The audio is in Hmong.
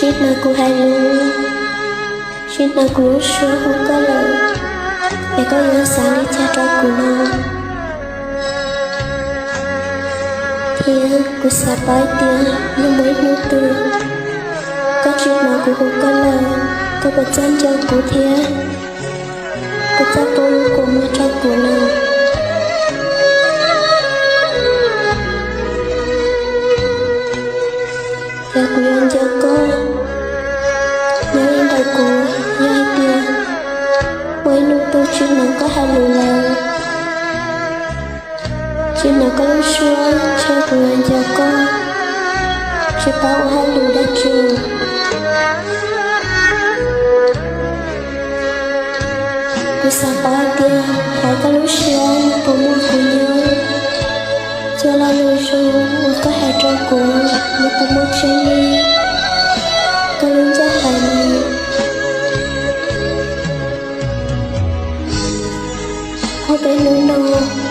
Tsis hnov kuv hais lus, tsis hnov kuv lub suab hu koj lawm, es koj yuav xav li cas rau kuv no? Thiab kuv xav paub tias yog muaj ib hnub twg koj tsis hnov kuv hu koj lawm, koj puas txawj nco kuv thiab puas txawj pub lub kua muag rau kuv no? Yog kuv yuav nco koj, nyob li ntawm kuv, yog hais tias muaj ib hnub twg tsis hnov koj hais lus lawm, tsis hnov koj lub suab, ntshe kuv yuav nco koj, tsis paub ua hauj lwm dab tsi. Kuv xav paub tias hauv koj lub siab puas muaj kuv nyob, txhua lo lus zoo uas koj hais rau kuv, nws puas muaj tseeb li koj lub ncauj hais li. Ob peb hnub no